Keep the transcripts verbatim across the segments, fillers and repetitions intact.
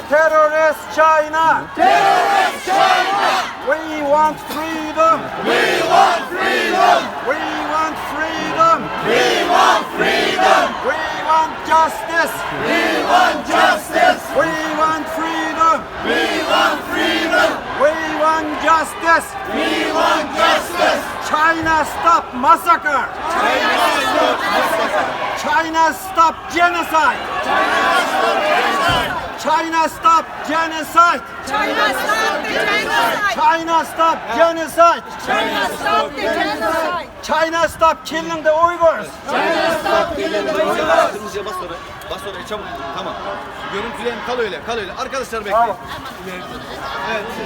Terrorist China! Terrorist China! We want freedom! We want freedom! We want freedom! We want freedom! We want justice! We want justice! We want freedom! We want freedom! We want justice! We want justice! China, stop massacre! China, stop massacre! China, stop genocide! China, stop genocide! China, stop genocide! China, stop the genocide! China, stop genocide! China, stop the genocide! China, stop killing the Uyghurs! China, stop killing the Uyghurs! Bas oraya, bas oraya, çabuk. Tamam. Görüntüleyelim, kal öyle, kal öyle. Arkadaşlar bekleyin. Tamam. Evet, e,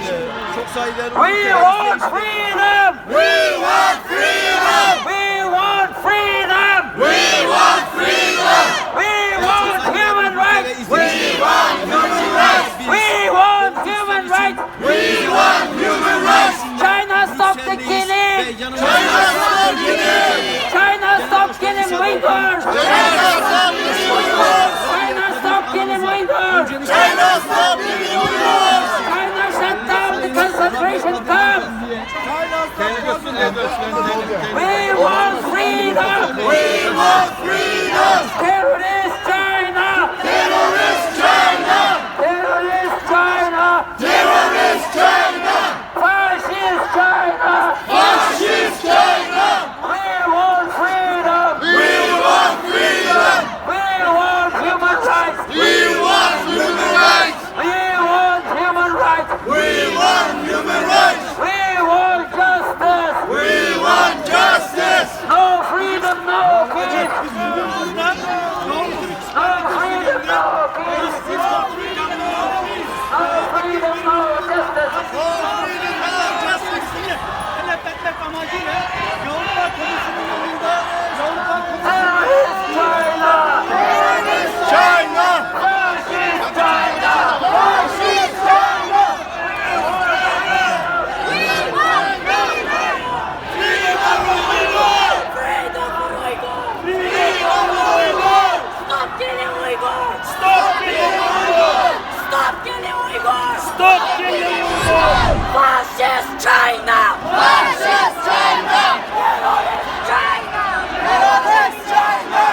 çok saygıdeğer We want freedom! We want freedom! We want freedom! We want freedom! We want human rights! We want human rights! We want human rights! We want human rights! China, stop the killing! China, stop killing! China, stop killing Uyghurs! China, stop killing Uyghurs! China, stop killing Uyghurs! China, stop killing Uyghurs! China, shut down the concentration camps! We want freedom! We want freedom! Terrorist China! Terrorist China! Terrorist China! Terrorist China! Fascist China! Fascist China! We want freedom! We want freedom! We want human rights! We want human rights! We want human rights! We want human rights! We want justice! We want justice! No freedom, no peace! No freedom, no peace! No freedom, no justice! Talep etmek amacıyla Avrupa Komisyonu yolunda Avrupa Komisyonu China! China! Fascist China! Fascist China! Freedom for Uyghur! Freedom for Uyghur! Stop killing Uyghur! Stop killing Uyghur! Stop killing Uyghur! Stop killing Uyghur! Fascist China! Fascist China! Terrorist China! Terrorist China!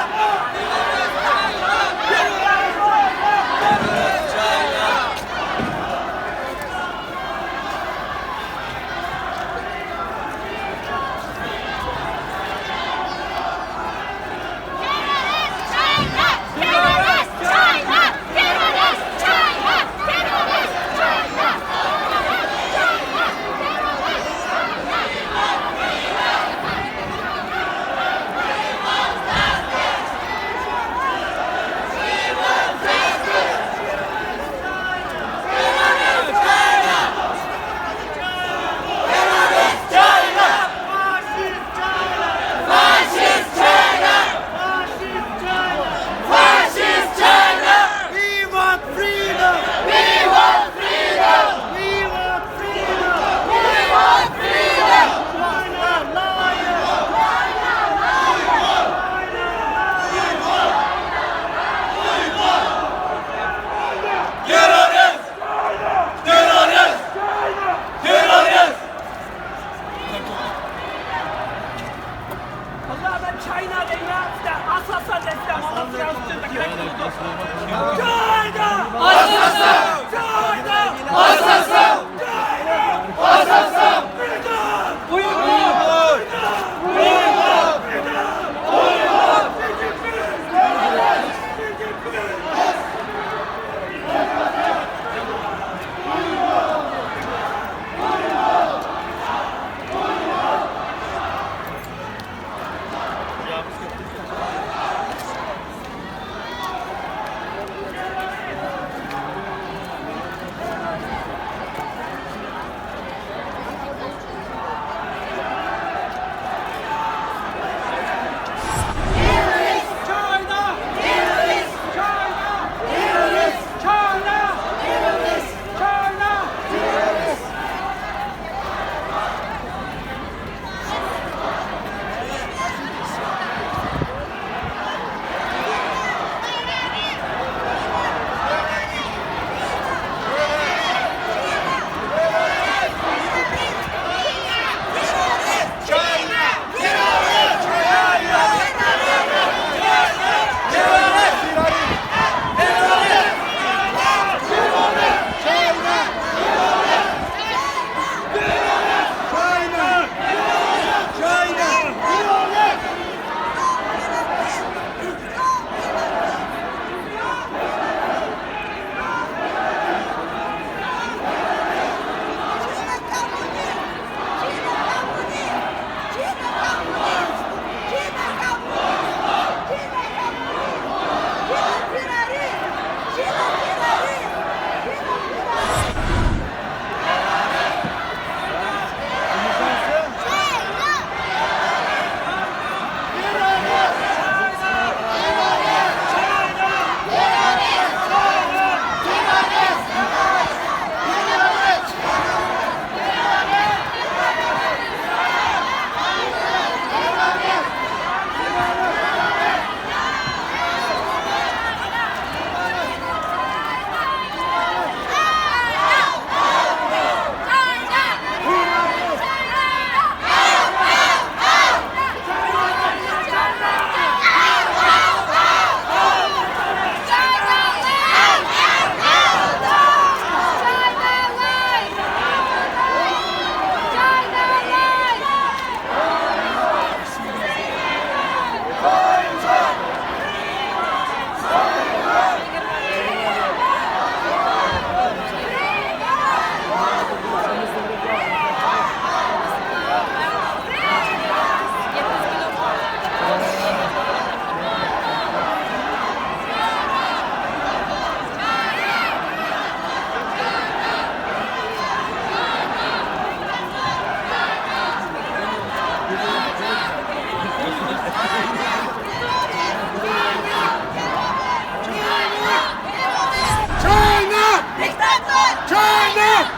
China!